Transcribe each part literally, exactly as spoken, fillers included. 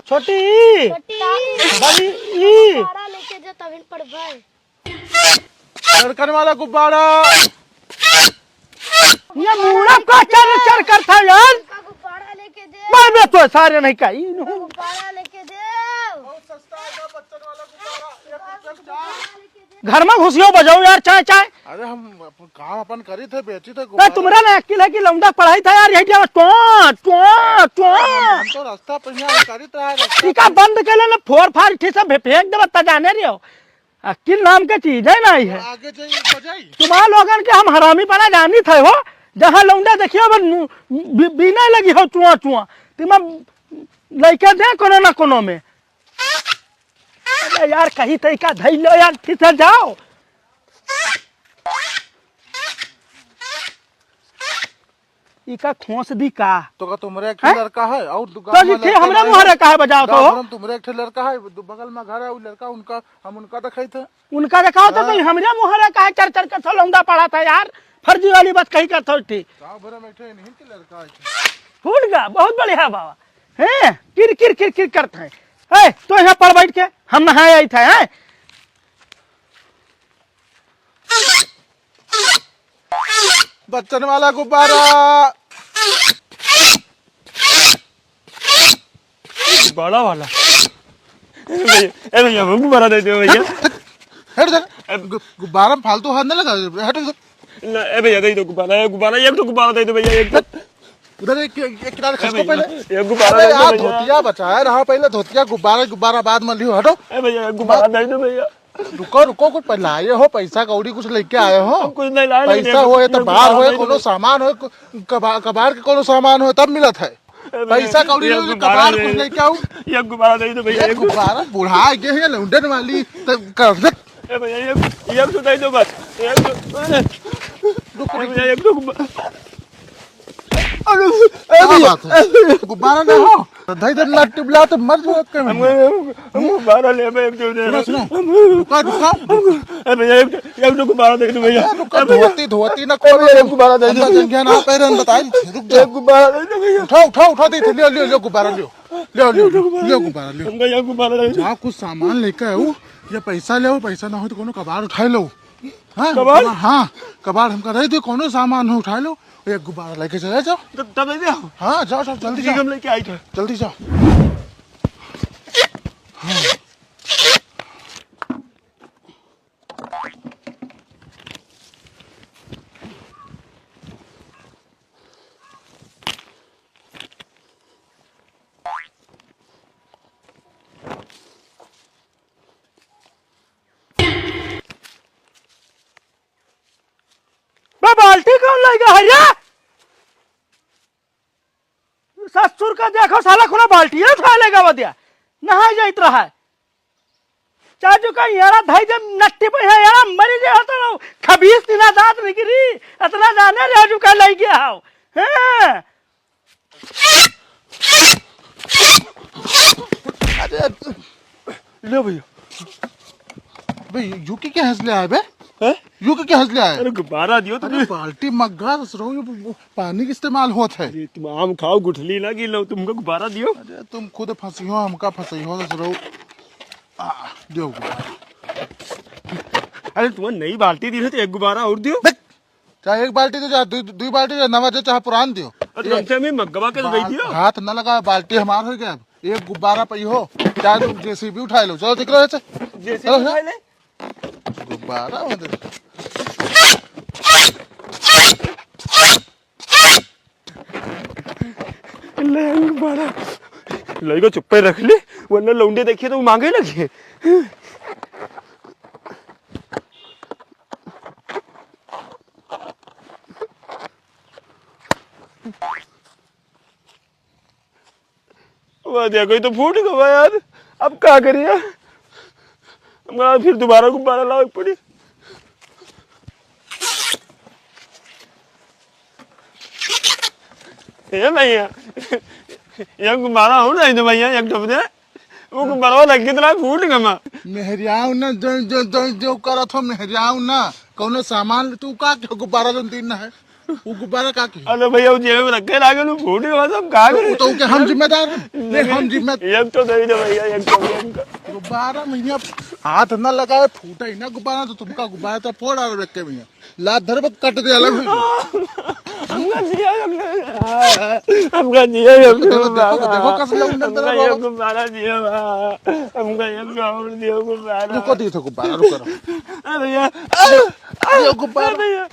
छोटी। छोटी। बड़ी ई। गुब्बारा लेके जा, तभिन पढ़बै। लड़कन वाला गुब्बारा। ये मूड़ा का चर चर करत है यार। गुब्बारा लेके दे। मार बे तो सारे नहीं का, ई नु। गुब्बारा लेके दे। बहुत सस्ता है बच्चन वाला गुब्बारा, एक रुपया के चार। घर में घुसियो बजाओ यार, चाय, चाय। अरे हम अपन काम अपन करी थे, बेची थे ए, गुब्बारा। तुम्हरा ना अक्किल है कि लौंडा पढ़ाई था यार, यही क्या टो, टो, टो। हम तो रास्ता पे यहाँ करी था, रास्ता इका पे। बंद कर लेना, फोर फार ठीक से फे-, फेंक देबा, त जाने रहियो। अक्किल नाम के चीज है ना, है। आगे जाइए, बजाइए। तुम्हारा लोगन के हम हरामी बना जानी थे हो, जहाँ लौंडा देखियो, बस नु-, बी-, बीने लगी हो चुआ, चुआ। तुम लइके दे कोनो ना कोनो में। अरे यार, कहीं तरीका धई लो यार, फिर से जाओ। इका खोस दी का? तो का तुम्हरे एक हैं? लड़का है और दु-, तो गाँव जी, में फिर लड़के हमरा नहीं मुहरे हैं? काहे बजाओ तो? गाँव भर में तुम्हरे एक ठे लड़का है, दु-, बगल में घर है, वो लड़का उनका, हम उनका देखाई थे। उनका देखाओ तो हाँ। कहीं हमरे मुहरे काहे चर चर के थो लौंडा पढ़त है यार? फर्जी वाली बात कहीं करत हो ठीक। गाँव भर में एक ठे इन्हीं के लड़का है। फूट गा, बहुत बढ़िया बाबा। हैं? किर किर किर किर करत है। ए, तो यहाँ पर बैठ के हम नहाए आई थे, हैं? बच्चन वाला गुब्बारा। गुब्बारा वाला। ए भैया, ए भैया, हमको गुब्बारा दे दो भैया। हट, हट, हट। गु-, गुब्बारा में फालतू हाथ ना लगा, हट इधर। ना, ए भैया, दे दो गुब्बारा, ए गुब्बारा, एक ठो गुब्बारा दे दो भैया, एक ठो। उधर एक, एक, एक किनारे ए खसको भैया, पहले। एक गुब्बारा अरे दे दो यार, भैया। धोतिया बचाए रहा पहले, धोतिया, गुब्बारा, गुब्बारा बाद में लियो, हटो। ए भैया, एक गुब्बारा दे दो भैया। रुको, रुको, कुछ पहले आए हो, पैसा कौड़ी कुछ लेके आए हो? हम कुछ नहीं लाए, पैसा लेकिन होए तो एक बार गुब्बारा होए, दे दो। कोनो सामान होए, को-, कबा-, कबाड़ के कोनो सामान होए, तब मिलत है। ए भैया, पैसा कौड़ी एक लेके गुब्बारा कबाड़ दे कुछ दो। लेके आऊ। एक गुब्बारा दे दो भैया, एक एक गुब्बारा, बुढ़ा गए हैं लौंडन वाली, तब कर दे। ए भैया, एक, एक ठो दे दो बस, एक ठो। रुक, ए रुक। भैया, एक ठो गुब्बारा। अरे, ए क्या भैया, बात है? ए भैया। गुब्बारा ना हो, तो धई दे ना टिबला तो मर जाओ के हमको, में। हमको, हमको गुब्बारा ले, भाई, एक ठो दे। सुनो, सुनो। रुका, रुका। हमको, ए भैया, एक, एक ठो गुब्बारा दे दो भैया। ए, रुका, ए भैया। धोती, धोती ना ए भैया, खोलो। एक गुब्बारा दे दो। अंदर जंगिया ना पैरन बताई, रुक जा। एक गुब्बारा दे दो भैया। उठाओ, उठाओ, उठाओ, दे, दे, लियो, लियो, लियो, गुब्बारा लियो। लियो, लियो, लियो, लियो गुब्बारा, लियो। हमका यहाँ गुब्बारा दे दो। जा कुछ सामान लेके आओ, या पैसा ले आओ, पैसा ना हो तो कोनो कबाड़ उठाए लो। हाँ, कबाड़? कबाड़, हाँ, कबाड़ हमका दे दो, कोनो सामान हो उठाए लो, एक गुब्बारा लेके चले जाओ। तब, तब दे दो। हाँ, जाओ, जाओ, जल्दी ठीक, जाओ। हम लेके आई थे। जल्दी जाओ। हाँ। बे, बाल्टी कौन लइ गया है रे? ससुर का देखो साला, खुला बाल्टी है, उठा लेगा बदिया, नहाए जाइत रहा है। चाचू का यारा धाई जब नट्टी पे है यारा, मरी गया तो खबीस दिना दांत निकरी, इतना जाने राजू का लइ गया हो। हैं? अरे, ले भैया। बे, यू के क्या हंस ले आए बे? हैं? यू के क्या हंस ले आए? अरे, गुब्बारा दियो अरे, तुमने। बाल्टी मग्गा ससुरो, ये वो पानी के इस्तेमाल होत है। अरे, तुम आम खाओ, गुठली ना गिलो, तुमको गुब्बारा दियो। अरे, तुम खुद फंसी हो, हमका फंसी हो ससुरो। आ, दियो गुब्बारा। अरे, तुम्हें नई बाल्टी दी है तो एक गुब्बारा और दियो। देख, चाहे एक बाल्टी दो, चाहे दुई, दुई बाल्टी दो, नवा दो, चाहे पुरान दियो। अरे, ये तुमसे हमें मग्गवा के दे बाल-, दियो। हाथ न लगा, बाल्टी हमार हो गया। अब एक गुब्बारा पई हो, चाहे तुम जे सी बी उठा लो। चलो, निकलो यहाँ से। जे सी बी चलो, उठा ले। गुब्बारा मतलब। ले, गुब्बारा। लइको चुप्पे रख ले, वरना लौंडे देखिए तो मांगे लगे। वो देखो, ये तो फूट गवा यार, अब का करिए? हमरा फिर दोबारा गुब्बारा लावे के पड़ी। ए भैया, ये गुब्बारा हो नहीं तो भैया, एक ठो दे। वो गुब्बारा लग के तो फूट गवा। मेहरियाव ना, जो, जो, जो, जो करत हो, मेहरियाव ना। कौनो सामान तू का के गुब्बारा जौन दिन है? वो गुब्बारा का की? अरे भैया, वो जेब में रखे लागे, वो फूट गवा, सब का करे? तो, तो क्या हम जिम्मेदार हैं? नहीं, नहीं, हम जिम्मेदार। एक तो दे दे भैया, एक तो, एक तो। गुब्बारा में यहाँ हाथ ना लगाए, फूटा ही ना गुब्बारा, तो तुमका गुब्बारा तो फोड़ आ रखे भैया। लात धरे, बस कट दे अलग हो। हमका जिया, हमका, हमका जिया, हमका देखो, देखो, गुब्बारा। देखो, कस लौंडा हमका तरह ये बाबा। गुब्बारा जिया बा। हमका ये और दियो गुब्बारा। रुको, दी तो गुब्बारा, रुको, रुको। अरे भैया। ये गुब्बारा। अरे भैया।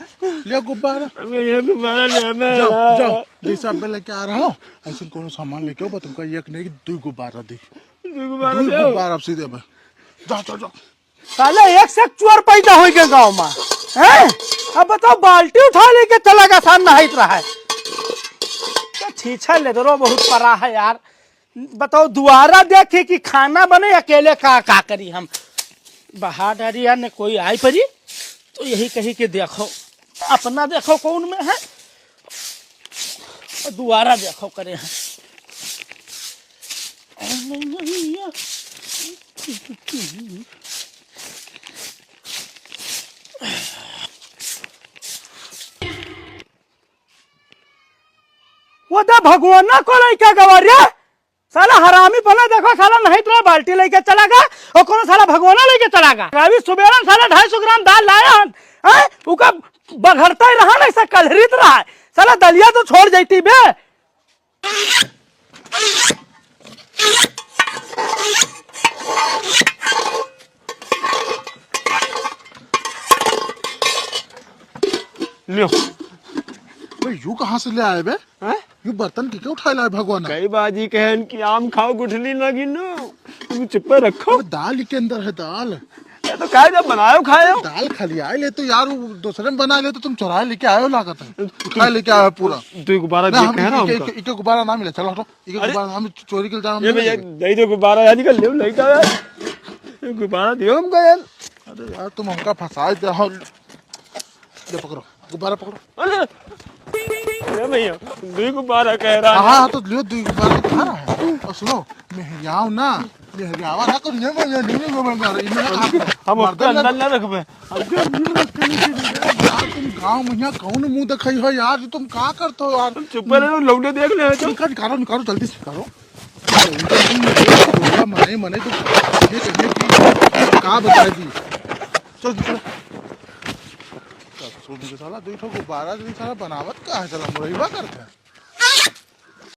ले गुब्बारा। अबे ये गुब्बारा ले मैं। जाओ, जाओ। जैसे अब मैं लेके आ रहा हूँ, ऐसे कोनो सामान लेके आओ, बस तुमका एक नहीं, दो गुब्बारा दी। दो गुब्बारा दो दे। गुब्बारा अब सीधे अब। जाओ, जाओ, जाओ। साला एक से एक चोर पैदा होइ गए गाँव मा। हैं? अब बताओ, बाल्टी उठा लेके चला गया, सामने हाइट रहा है। तो छीछा लेदरो बहुत परा है यार। बताओ, दुआरा देखी कि खाना बने, अकेले का, का करी हम? बहा डारी यार, ने कोई आई परी, तो यही कही के देखो, अपना देखो कौन में है, और दुआरा देखो करे हैं। वो दे भगवाना को लइका गवा रे। साला हरामी पना देखो, साला नहीं तो बाल्टी लेके चला गा, और कोनो साला भगवाना लेके चला गा। अभी सुबेरन साला ढाई सौ ग्राम दाल लाया हन, हैं? उका बघरता ही रहा ना, ऐसा कलहरित रहा है। साला दलिया तो छोड़ जाती बे। लियो। बे, यू कहाँ से ले आए बे? हैं? यू बर्तन के क्या उठाए लाए भगवान? कई बाजी कहन कि आम खाओ गुठली ना गिनो, तुम चुप्पे रखो। अबे, दाल के अंदर है दाल। ये तो काहे जब बनायो खायो? दाल खलियाए ले तो यार, वो दूसरे में बना ले तो तुम चुराए लेके आयो लागत है। तुम उठाए लेके आयो पूरा। तू गुब्बारा ना, दिए हम कहे ना इके, हमका। इके, इके गुब्बारा ना मिले, चलो हटो। इके अरे, गुब्बारा हम चोरी के इल्जाम ये नहीं भैया, लगे। दे दो गुब्बारा यार, निकल ले, ले जाओ यार। ये गुब्बारा दियो हमका यार। अरे यार, तुम हमका फंसाए दे हो। ले पकड़ो, गुब्बारा पकड़ो। अरे, अरे भैया, दुई गुब्बारा कह रहा है। हाँ, हाँ, तो लियो, दुई गुब्बारा तो कह रहा है। और सुनो, मेहरियाओ ना, मेहरियावा ना करो, ये मैं, ये नहीं, ये मैं, ये मैं, हम उसके अंदर ना रखबे। यार, तुम गाँव में यहाँ कौन मुँह दिखाई हो यार, जो तुम का करते हो यार? तुम चुप रहो, लौंडे देख ले तो। निकालो, निकालो, निकालो, जल्दी से निकालो। मने, मने तो ये कहिए कि का बताई दी। चल, चल। चल, सुन के साला, दो ठो गुब्बारा, दो साला बनावत का है, साला मुरैबा करके।